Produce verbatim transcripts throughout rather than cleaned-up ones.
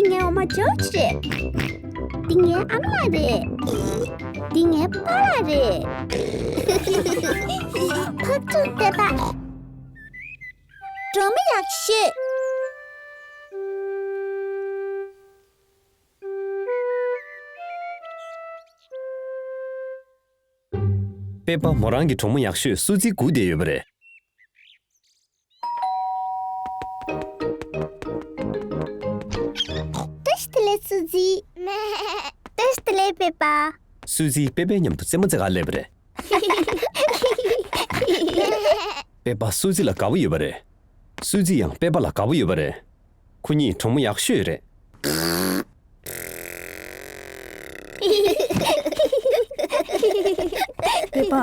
ངའི་འོག་མ་ཇོརྗ་རེད། འདི་ངའི་ཨ་མ་ལགས་རེད། འདི་ངའི་པཱ་ལགས་རེད། ཕག་ཕྲུག་པད་པ། གྲོགས་མོ་ཡག་ཤོས། པད་པ་མོ་རང་གི་གྲོགས་མོ་ཡག་ཤོས་སུ་ཙི་སྒུག་བསྡད་ཡོད་པ་རེད། བཀྲ་ཤིས་བདེ་ལེགས་སུ་ཙི། བཀྲ་ཤིས་བདེ་ལེགས་པད་པ། སུ་ཙི་པད་པའི་མཉམ་དུ་རྩེད་མོ་རྩེ་གར་སླེབས་པ་རེད། པད་པ་སུ་ཙི་ལ་དགའ་པོ་ཡོད་པ་རེད། སུ་ཙི་ཡང་པད་པ་ལ་དགའ་པོ་ཡོད་པ་རེད། ཁོ་གཉིས་གྲོགས་མོ་ཡག་ཤོས་རེད། པད་པ།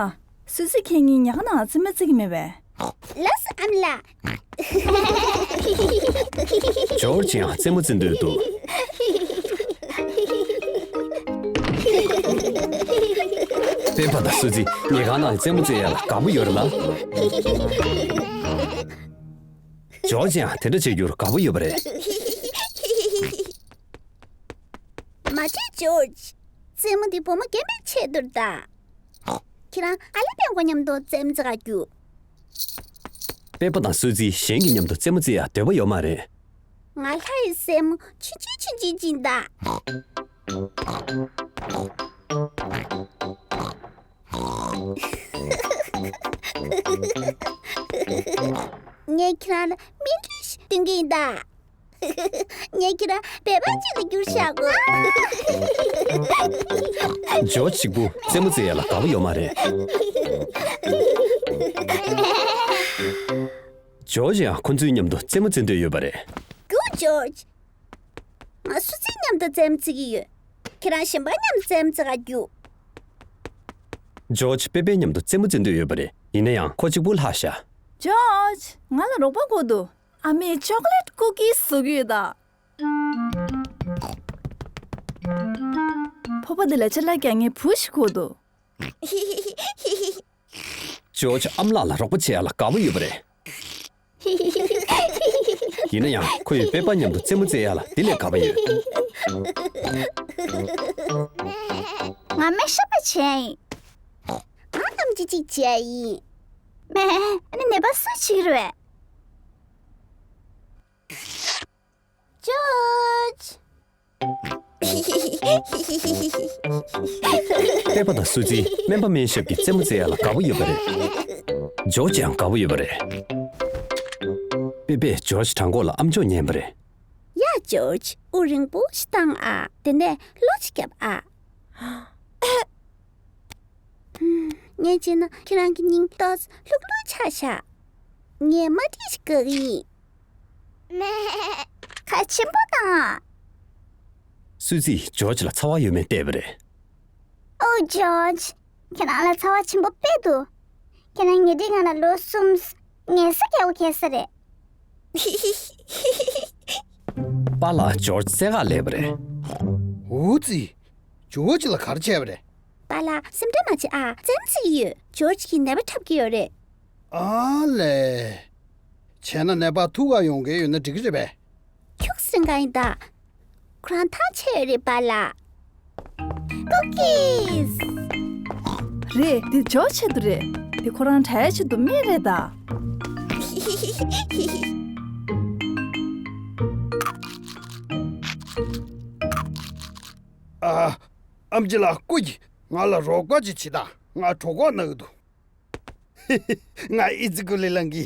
སུ་ཙི་ཁྱེད་གཉིས་ཉལ་ཁང་ནང་རྩེད་མོ་རྩེ་གི་མེད་པས། ལགས་སོ་ཨ་མ་ལགས། ཇོརྗ་ཡང་རྩེད་མོ་རྩེ་འདོད་འདུག་པད་པ་དང་སུ་ཙི་ཉལ་ཁང་ནང་རྩེད་མོ་རྩེ་ཡ་ལ་དགའ་པོ་ཡོད་རེད་ལ། ཇོརྗ་ཡང་དེ་འདྲ་བྱེད་རྒྱུར་དགའ་པོ་ཡོད་པ་རེད། མ་བྱེད་ཇོརྗ། རྩེད་མོ་འདི་བུ་མོ་རྒན་པའི་ཆེད་དུ་རེད་ད། ཁྱེད་རང་ཨ་ལེ་པད་པ་མཉམ་དུ་རྩེད་མོ་རྩེ་གར་རྒྱུགས། པད་པ་དང་སུ་ཙི་གཞན་གྱི་མཉམ་དུ་རྩེད་མོ་རྩེ་ཡ་འདོད་པ་ཡོད་མ་རེད། ང་ལྷ་ཡི་སྲས་མོ་ཆུང་ཆུང་ཆུང་ཆུང་ཅིག་ད། ངས་ཁྱེད་རང་ལ་སྨན་བཅོས་ཤིག་སྟོན་གྱི་ཡིན་ད། ངས་ཁྱེད་རང་བོད་པ་ཅིག་ལ་འགྱུར་བཞག་གོ། ཇོ་གཅིག་པུ་རྩེད་མོ་རྩེ་ཡ་ལ་དགའ་པོ་ཡོད་མ་རེད། ཇོ་ཇི་ཡང་ཁོ་ཚོའི་མཉམ་དུ་རྩེད་མོ་རྩེ་འདོད་ཡོད་པ་རེད། རྒྱུགས་ཇོ་ཇི། ང་སུ་ཚིག་མཉམ་དུ་རྩེད་མོ་རྩེ་གི་ཡོད། ཁྱེད་རང་གཞན་པ་མཉམ་དུ་རྩེད་མོ་རྩེ་ག་རྒྱུགས། ཇོ་ཇི་པེ་པེ་མཉམ་དུ་རྩེད་མོ་རྩེ་འདོད་ཡོད་པ་རེད། ཡིན་ན་ཡང་ཁོ་གཅིག་པུ་ལྷག་ཤག་ཇོ་ཇི། ང་ལ་རོགས་པ་དགོས་འདུག་ཨ་མས་ཅོག་ལེ་ཊི་ཀུ་ཀིས་བཟོ་གི་ཡོད་ད། ཕོར་པ་འདི་ལ་ཅ་ལག་རྒྱག་མཁན་བུ་ཞིག་དགོས་འདུག་ཇོ་ཇི་ཨམ་ལགས་ལ་རོགས་པ་བྱེད་ཡ་ལ་དགའ་པོ་ཡོད་པ་རེད། ཡིན་ན་ཡང་ཁོ་ཡིས་པེ་པ་མཉམ་དུ་རྩེད་མོ་རྩེ་ཡ་ལ་དེ་ལས་དགའ་པོ་ཡོད། ང་མེ་ཤ་པ་བྱས་ཡིན། ང་ཨམ་ཆི་གཅིག་བྱས་ཡིན། མེ། ཨ་ནི་ནད་པ་སུ་བྱེད་ཀྱི་རེད། ཇོ་ཇི། པེ་པ་དང་སུ་ཙི་སྨན་པ་སྨན་ཞབས་ཀྱིས་རྩེད་མོ་རྩེ་ཡ་ལ་དགའ་པོ་ཡོད་པ་རེད། ཇོ་ཇི་ཡང་དགའ་པོ་ཡོད་པ་རེད། པེ་པས་ཇོ་ཇི་བྲང་ཁོག་ལ་ཨམ་ཅོག་ཉན་པ་རེད། ཡ་ཇོ་ཇི། དབུགས་རིང་པོ་ཞིག་བཏང་ཨ། དེ་ནས་གློ་ཅིག་བརྒྱབ་ཨ། ངས་བྱས་ན་ཁྱེད་རང་གི་སྙིང་ཏོག་ཙམ་ལྷུག་ལྷུག་ཆགས་ཤག་ངས་མ་ཏྲིས་ཤིག་དགོས་ཀྱི་ཡིན། མེ། ཁ་ཆེན་པོ་བཏང་ཨ། སུ་ཙིས་ཇོ་ཇི་ལ་ཚ་བ་ཡོད་མེད་བལྟས་པ་རེད། ཨོ་ཇོ་ཇི། ཁྱེད་རང་ལ་ཚ་བ་ཆེན་པོ་དཔེ་འདུག་ཁྱེད་རང་ཉལ་ཁྲིའི་སྒང་ལ་ལོ་གསུམ། ཉལ་ས་རྒྱག་པ་གལ་ས་རེད། པཱ་ལགས་ཇོ་ཇི་རྩེད་གར་སླེབས་པ་རེད། འུ་ཙི། ཇོ་ཇི་ལ་ག་རེ་བྱས་པ་རེད། པཱ་ལགས་སེམས་ཁྲལ་མ་བྱེད་ཨ། རྩེད་མོ་རྩེ་གི་ཡོད། ཇོ་ཇི་གིས་ནད་པ་འཁྲབ་ཀྱི་ཡོད་རེད། ཨ་ལས། བྱས་ན་ནད་པ་ཐུག་ག་ཡོང་མཁན་ཡོད་ན་འགྲིག་གི་རེད་པས། ཁྱུག་སེང་ག་ཡིན་ད། ཁོ་རང་ཐག་ཆད་ཡོད་རེད་པཱ་ལགས། ཀུ་ཀིས། རེད། འདི་ཇོ་ཆེད་དུ་རེད། འདི་ཁོ་རང་དྲ་ཡ་ཆེད་དུ་སྨན་རེད་ད། ཨ། ཨམ་ཆི་ལགས་སྐུ་མཁྱེན། ང་ལ་རོགས་པ་ཅིག་བྱེད་དང་། ང་གྲོད་ཁོག་ན་གི་འདུག་ང་ཨི་ཙི་ཀུ་ལི་ལང་གི།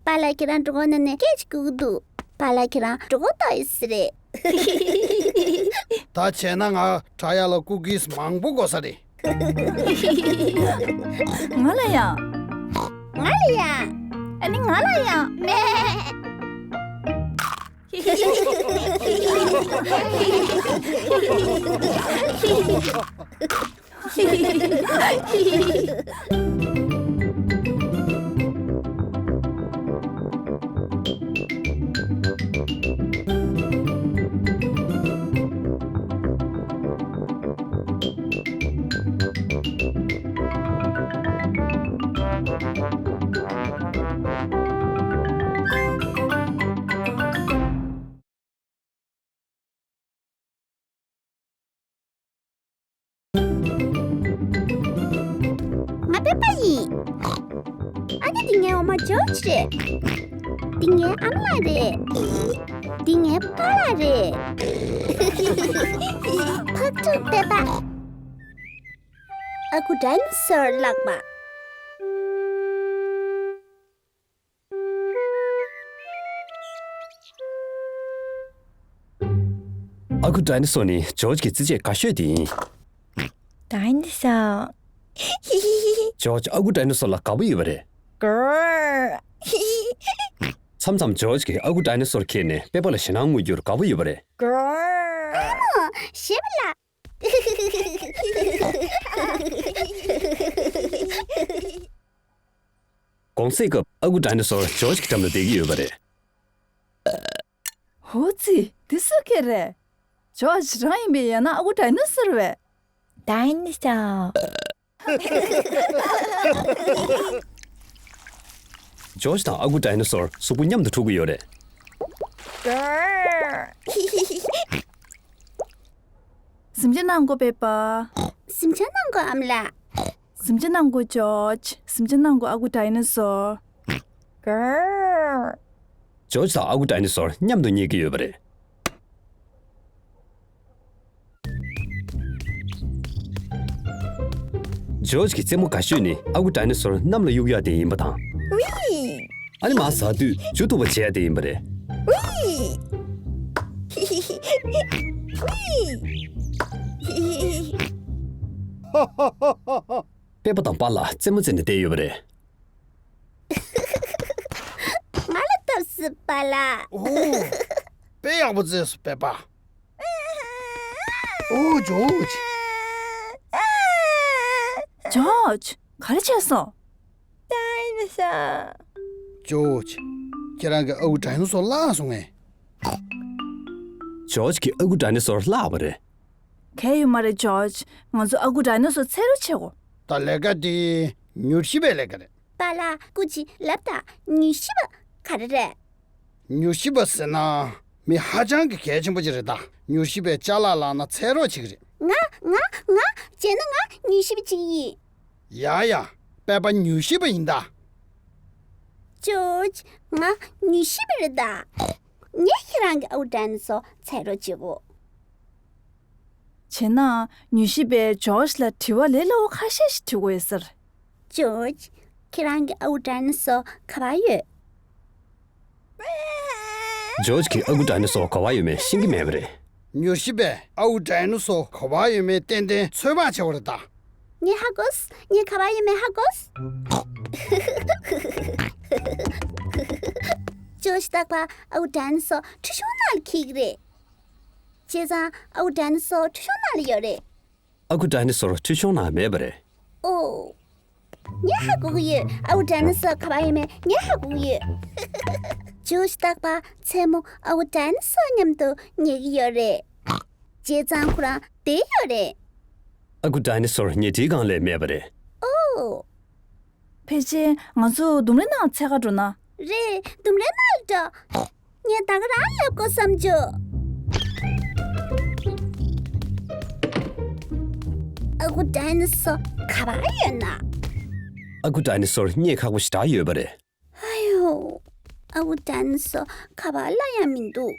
པཱ་ལགས་ཁྱེད་རང་གྲོད་ཁོག་ན་ནས་སྐད་ཅིག་ལྐུག་གི་འདུག་པཱ་ལགས་ཁྱེད་རང་གྲོད་ཁོག་ལྟོགས་ཡོད་ས་རེད། ད་བྱས་ན་ང་དྲ་ཡ་ལ་ཀུ་ཀིས་མང་པོ་དགོས་ས་རེད། ང་ལ་ཡང་། ང་ལ་ཡང་། ཨ་ནི་ང་ལ་ཡང་། མེ། ཇོརྗ་རེད། འདི་ངའི་ཨ་མ་ལགས་རེད། འདི་ངའི་པཱ་ལགས་རེད། ཕག་ཕྲུག་པད་པ། ཨ་ཁུ་ཌའི་ནོ་སོར་ལགས་པ། ཨ་ཁུ་ཌའི་ནོ་སོར་ནི་ཇོརྗ་གི་རྩེད་ཆས་དགའ་ཤོས་དེ་ཡིན། ཌའི་ནོ་སོར། ཇོརྗ་ཨ་ཁུ་ཌའི་ནོ་སོར་ལ་དགའ་པོ་ཡོད་པ་རེད། གོ། མཚམས་མཚམས་ཇོརྗ་གིས་ཨ་ཁུ་ཌའི་ནོ་སོར་ཁྱེར་ནས་པད་པ་ལ་ཞེད་སྣང་མངོན་རྒྱུར་དགའ་པོ་ཡོད་པ་རེད། གོ། ཨ་མ། ཞེད་པ་ལ། དགོང་ཟས་སྐབས་ཨ་ཁུ་ཌའི་ནོ་སོར་ཇོརྗ་གི་འགྲམ་ལ་བསྡད་ཀྱི་ཡོད་པ་རེད། ཧོ་ཙི། འདི་སུ་ཁྱེད་རེད། ཇོརྗ་རང་ཡིན་པས། ཡང་ན་ཨ་ཁུ་ཌའི་ནོ་སོར་བས། ཌའི་ནོ་སོར། ཇོརྗ་དང་ཨ་ཁུ་ཌའི་ནོ་སོར་གཟུགས་པོ་མཉམ་དུ་འཁྲུག་གི་ཡོད་རེད། གཟིམ་ཆ་གནང་གོ་པད་པ། གཟིམ་ཆ་གནང་གོ་ཨ་མ་ལགས། གཟིམ་ཆ་གནང་གོ་ཇོརྗ། གཟིམ་ཆ་གནང་གོ་ཨ་ཁུ་ཌའི་ནོ་སོར། གོ། ཇོརྗ་དང་ཨ་ཁུ་ཌའི་ནོ་སོར་མཉམ་དུ་ཉལ་གྱི་ཡོད་པ་རེད། ཇོརྗ་གི་རྩེད་མོ་དགའ་ཤོས་ནི་ཨ་ཁུ་ཌའི་ནོ་སོར་གནམ་ལ་གཡུག་ཡག་དེ་ཡིན་པ་དང་། ཨ་ནི་མར་ཟགས་དུས་མཇུག་རྟུག་པ་བྱེད་ཡག་དེ་ཡིན་པ་རེད། པད་པ་དང་པཱ་ལགས་རྩེད་མོ་རྩེ་ནས་བསྡད་ཡོད་པ་རེད། ང་ལ་ལྟོས་སོང་པཱ་ལགས། ཨོ། དཔེ་ཡག་པོ་རྩེས་སོང་པད་པ། ཨོ་ཇོརྗ། ཇོརྗ། ག་རེ་བྱས་སོང་། ཌའི་ནོ་སོར། ཇོརྗ། ཁྱེད་རང་གི་ཨ་ཁུ་ཌའི་ནོ་སོར་བརླགས་སོང་ངས། ཇོརྗ་གིས་ཨ་ཁུ་ཌའི་ནོ་སོར་བརླགས་པ་རེད། གལ་ཡོད་མ་རེད་ཇོརྗ། ང་ཚོ་ཨ་ཁུ་ཌའི་ནོ་སོར་འཚོལ་རོགས་བྱེད་དགོས། ད་ལས་ཀ་དེ་མྱུལ་ཞིབ་པའི་ལས་ཀ་རེད། པཱ་ལགས། སྐུ་མཁྱེན་ལབ་དང་། མྱུལ་ཞིབ་པ་ག་རེ་རེད། མྱུལ་ཞིབ་པ་ཟེར་ན་མི་ཧ་ཅང་གི་གལ་ཆེན་པོ་ཅིག་རེད་ད། མྱུལ་ཞིབ་པས་ཅ་ལག་བརླགས་ན་འཚོལ་རོགས་བྱེད་ཀྱི་རེད། ང་ང་ང་བྱས་ན་ང་མྱུལ་ཞིབ་པ་ཅིག་ཡིན། ཡ་ཡ། པད་པ་མྱུལ་ཞིབ་པ་ཡིན་ད། ཇོརྗ། ང་མྱུལ་ཞིབ་པ་རེད་ད། ངས་ཁྱེད་རང་གི་ཨ་ཁུ་ཌའི་ནོ་སོར་འཚོལ་རོགས་བྱེད་དགོས། བྱས་ན་མྱུལ་ཞིབ་པས་ཇོརྗ་ལ་དྲི་བ་ལས་སླ་བོ་ཁ་ཤས་ཤིག་དྲི་དགོས་ཡོད་ཟེར། ཇོརྗ། ཁྱེད་རང་གི་ཨ་ཁུ་ཌའི་ནོ་སོར་ག་པར་ཡོད། ཇོརྗ་གིས་ཨ་ཁུ་ཌའི་ནོ་སོར་ག་པར་ཡོད་མེད་ཤེས་ཀྱི་མེད་པ་རེད། མྱུལ་ཞིབ་པས་ཨ་ཁུ་ཌའི་ནོ་སོར་ག་པར་ཡོད་མེད་ཏན་ཏན་ཚོད་དཔག་བྱེད་པ་རེད་ད། ངས་ཧ་གོ་སོང་། ངས་ག་པར་ཡོད་མེད་ཧ་གོ་སོང་། ཇོརྗ། རྟག་པར་ཨ་ཁུ་ཌའི་ནོ་སོར་ཁྲུས་གཞོང་ནང་ལ་འཁྱེར་གྱི་རེད། བྱས་ཙང་ཨ་ཁུ་ཌའི་ནོ་སོར་ཁྲུས་གཞོང་ནང་ལ་ཡོད་རེད། ཨ་ཁུ་ཌའི་ནོ་སོར་ཁྲུས་གཞོང་ནང་མེད་པ་རེད། ཨོ། ངས་ཧ་གོ་གི་ཡོད། ཨ་ཁུ་ཌའི་ནོ་སོར་ག་པར་ཡོད་མེད་ངས་ཧ་གོ་གི་ཡོད། ཇོརྗ། རྟག་པར་མཚན་མོ་ཨ་ཁུ་ཌའི་ནོ་སོར་མཉམ་དུ་ཉལ་གྱི་ཡོད་རེད། བྱས་ཙང་ཁོ་རང་བསྡད་ཡོད་རེད། ཨ་ཁུ་ཌའི་ནོ་སོར་ཉལ་ཁྲིའི་སྒང་ལ་མེད་པ་རེད། ཨོ། ཕལ་ཆེར་ང་ཚོ་ལྡུམ་རའི་ནང་འཚོལ་ག་འགྲོ་ན། རེད། ལྡུམ་རའི་ནང་ལ་འགྲོ། ངས་ད་ག་རང་ལབ་དགོས་བསམ་བྱུང་། ཨ་ཁུ་ཌའི་ནོ་སོར་ག་པར་ཡོད་ན། ཨ་ཁུ་ཌའི་ནོ་སོར་རྙེད་ཁག་པོ་ཞེ་དྲག་ཡོད་པ་རེད། ཨ་ཡོ། ཨ་ཁུ་ཌའི་ནོ་སོར་ག་པར་ལ་ཡང་མི་འདུག་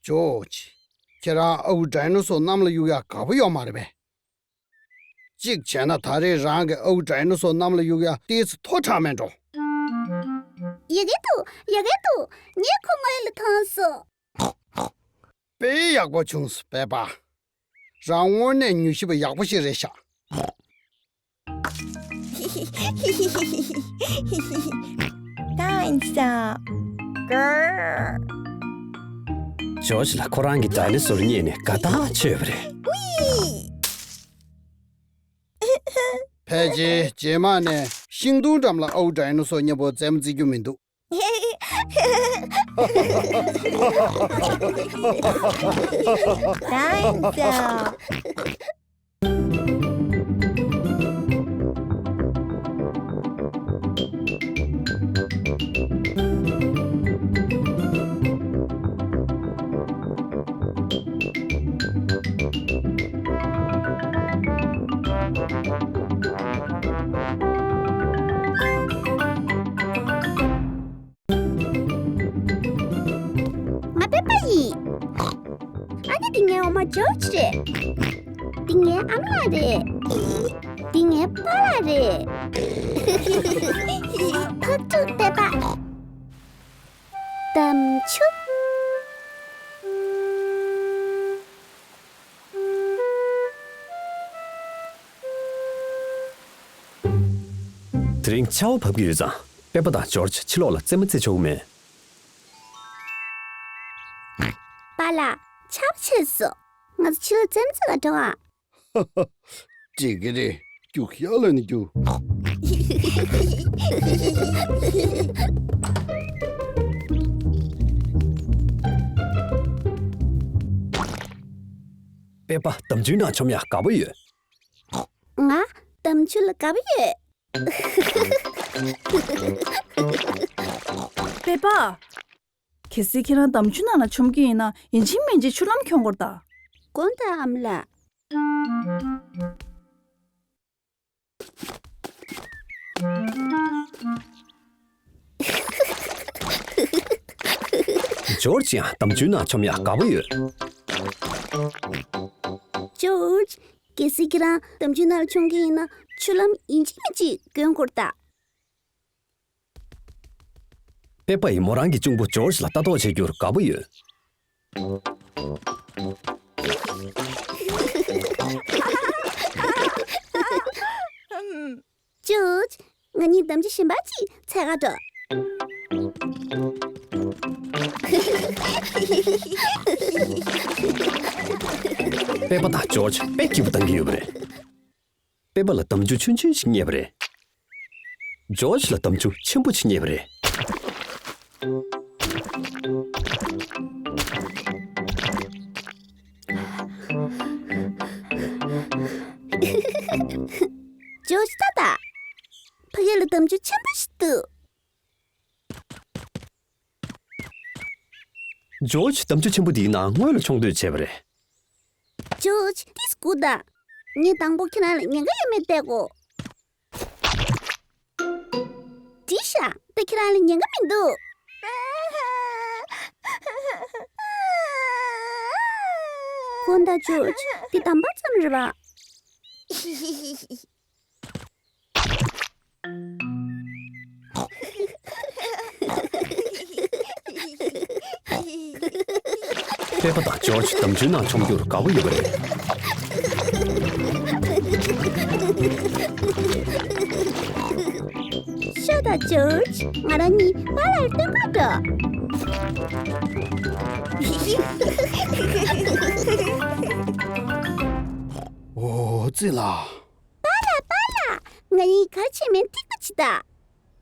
ཇོརྗ། ཁྱེད་རང་ཨ་ཁུ་ཌའི་ནོ་སོར་གནམ་ལ་གཡུག་ཡག་དགའ་པོ་ཡོད་མ་རེད་པས། གཅིག་བྱས་ན་ད་རེས་རང་གི་ཨ་ཁུ་ཌའི་ནོ་སོར་གནམ་ལ་གཡུག་ཡག་ཏོག་ཙམ་མཐོ་དྲགས་མེད་འགྲོ། ཡག་གི་འདུག་ཡག་གི་འདུག་ངས་ཁོ་སྔོན་ལ་མཐོང་སོང་། དཔེ་ཡག་པོ་བྱུང་སོང་པད་པ། རང་དངོས་གནས་མྱུལ་ཞིབ་པ་ཡག་པོ་ཞིག་རེད་ཤག་ད་ཡིན་ས། ཇོརྗ་ལ་ཁོ་རང་གི་ཌའི་ནོ་སོར་རྙེད་ནས་དགའ་ཐག་ཆོད་པ་རེད། ཕལ་ཆེར་རྗེས་མ་ནས་ཤིང་སྡོང་འགྲམ་ལ་ཨ་ཁུ་ཌའི་ནོ་སོར་མཉམ་པོ་རྩེད་མོ་རྩེ་རྒྱུ་མི་འདུག་ད་ཡིན་ས། ཇོརྗ་རེད། འདི་ངའི་ཨ་མ་ལགས་རེད། འདི་ངའི་པཱ་ལགས་རེད། ཕག་ཕྲུག་པེ་པ། དམ་ཆུ། དེ་རིང་ཆར་པ་བབས་ཀྱི་ཡོད་ཙང་། པེ་པ་དང་ཇོརྗ་ཕྱི་ལོགས་ལ་རྩེད་མོ་རྩེ་ཆོག་གི་མེད། པཱ་ལགས། ཆར་པ་ཆད་སོང་། ང་ཚོ་ཕྱི་ལོགས་རྩེད་མོ་རྩེ་ག་འགྲོ་ཨ། འགྲིག་གི་རེད། རྒྱུག་ཤར་ལ་ནི་རྒྱུག་པེ་པ་འདམ་ཆུའི་ནང་མཆོང་ཡག་དགའ་པོ་ཡོད། ང་འདམ་ཆུ་ལ་དགའ་པོ་ཡོད། པེ་པ། གལ་སྲིད་ཁྱེད་རང་འདམ་ཆུ་ནང་ལ་མཆོང་གི་ཡིན་ན། ཡིན་གཅིག་མིན་གཅིག་ཆུ་ལྷམ་གྱོན་དགོས་རེད་ད། དགོངས་དག་ཨ་མ་ལགས། ཇོརྗ་ཡང་འདམ་ཆུའི་ནང་མཆོང་ཡག་དགའ་པོ་ཡོད། ཇོརྗ། གལ་སྲིད་ཁྱེད་རང་འདམ་ཆུའི་ནང་ལ་མཆོང་གི་ཡིན་ན། ཆུ་ལྷམ་ཡིན་གཅིག་མིན་གཅིག་གྱོན་དགོས་རེད་ད། པེ་པ་ཡིས་མོ་རང་གི་གཅུང་པོ་ཇོརྗ་ལ་ལྟ་རྟོག་བྱེད་རྒྱུར་དགའ་པོ་ཡོད། ཇོརྗ། ང་གཉིས་འདམ་ཆུ་གཞན་པ་ཅིག་འཚོལ་ག་འགྲོ། པེ་པ་དང་ཇོརྗ་དཔེ་སྐྱིད་པོ་བཏང་གི་ཡོད་པ་རེད། པེ་པ་ལ་འདམ་ཆུ་ཆུང་ཆུང་ཞིག་རྙེད་པ་རེད། ཇོརྗ་ལ་འདམ་ཆུ་ཆེན་པོ་ཞིག་རྙེད་པ་རེད། ཇོརྗ་ལྟ་ད། ཕ་གི་ལ་འདམ་ཆུ་ཆེན་པོ་ཞིག་འདུག་ཇོརྗ་འདམ་ཆུ་ཆེན་པོ་འདིའི་ནང་སྔོན་ལ་མཆོང་འདོད་བྱས་པ་རེད། ཇོརྗ། ཏིས་སྒུག་དང་། ངས་དང་པོ་ཁྱེད་རང་ལ་ཉེན་ཁ་ཡོད་མེད་བལྟ་དགོས། འགྲིག་ཤག་ད་ཁྱེད་རང་ལ་ཉེན་ཁ་མི་འདུག་དགོངས་དག་ཇོརྗ། འདི་དམ་པ་ཙམ་རེད་པ། པེ་པ་དང་ཇོརྗ་འདམ་ཆུའི་ནང་མཆོང་རྒྱུར་དགའ་པོ་ཡོད་པ་རེད། ཤོག་དང་ཇོརྗ། ང་རང་གཉིས་པཱ་ལགས་ལ་སྟོན་ག་འགྲོ། འོ་ཙི་ལ། པཱ་ལགས། པཱ་ལགས། ང་གཉིས་ག་རེ་བྱས་མིན་ཐིག་པ་བྱེད་དང་།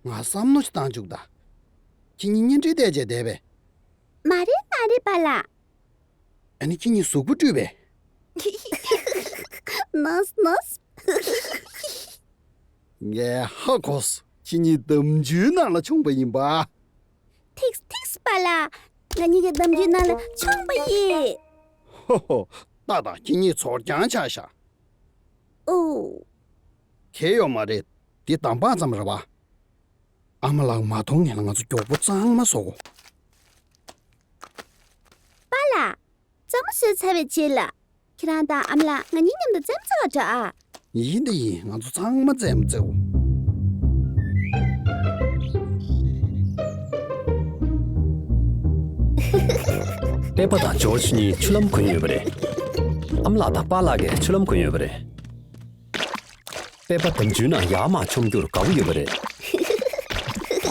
ང་བསམ་མནོ་ཞིག་བཏང་བཅུག་དང་། ཁྱེད་གཉིས་གཉེན་འཕྲད་བསྡད་བྱས་བསྡད་པས། མ་རེད་མ་རེད་པཱ་ལགས། ཨ་ནི་ཁྱེད་གཉིས་གཟུགས་པོ་བཀྲུས་པས། ནོས་ནོས། ངས་ཧ་གོ་སོང་། ཁྱེད་གཉིས་འདམ་ཆུའི་ནང་ལ་མཆོངས་པ་ཡིན་པ། ཐིགས་ཐིགས་པཱ་ལགས། ང་གཉིས་ཀྱིས་འདམ་ཆུའི་ནང་ལ་མཆོངས་པ་ཡིན། ཧོ་ཧོ། ཏག་ཏག་ཁྱེད་གཉིས་ཚོར་རྐྱང་ཆགས་ཤག་ཨོ། གལ་ཡོད་མ་རེད། འདི་གདམས་པ་ཙམ་རེད་པ། ཨ་མ་ལགས་མ་མཐོང་ངེས་ལ་ང་ཚོ་མགྱོགས་པོ་གཙང་མ་བཟོ་དགོས། པཱ་ལགས། གཙང་མ་བཟོས་ཚར་བའི་རྗེས་ལ། ཁྱེད་རང་དང་ཨ་མ་ལགས་ང་གཉིས་མཉམ་དུ་རྩེད་མོ་རྩེ་བར་འགྲོ་ཨ། ཡིན་དེ་ཡིན། ང་ཚོ་ཚང་མ་རྩེད་མོ་རྩེ་དགོས། པེ་པ་དང་ཇོརྗ་གཉིས་ཆུ་ལྷམ་གོན་ཡོད་པ་རེད། ཨ་མ་ལགས་དང་པཱ་ལགས་ཀྱིས་ཆུ་ལྷམ་གོན་ཡོད་པ་རེད། པེ་པ་འདམ་ཆུའི་ནང་ཡར་མར་མཆོང་རྒྱུར་དགའ་པོ་ཡོད་པ་རེད།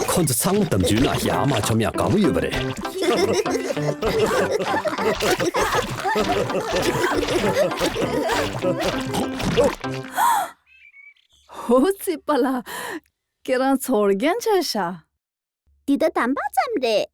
ཁོ་ཚོ་ཚང་མ་འདམ་ཆུའི་ནང་ཡར་མར་མཆོང་ཡག་དགའ་པོ་ཡོད་པ་རེད། ཧོ་ཙི་པཱ་ལགས། ཁྱེད་རང་ཚོར་རྐྱང་ཆགས་ཤག་འདི་ད་གདམས་པ་ཙམ་རེད།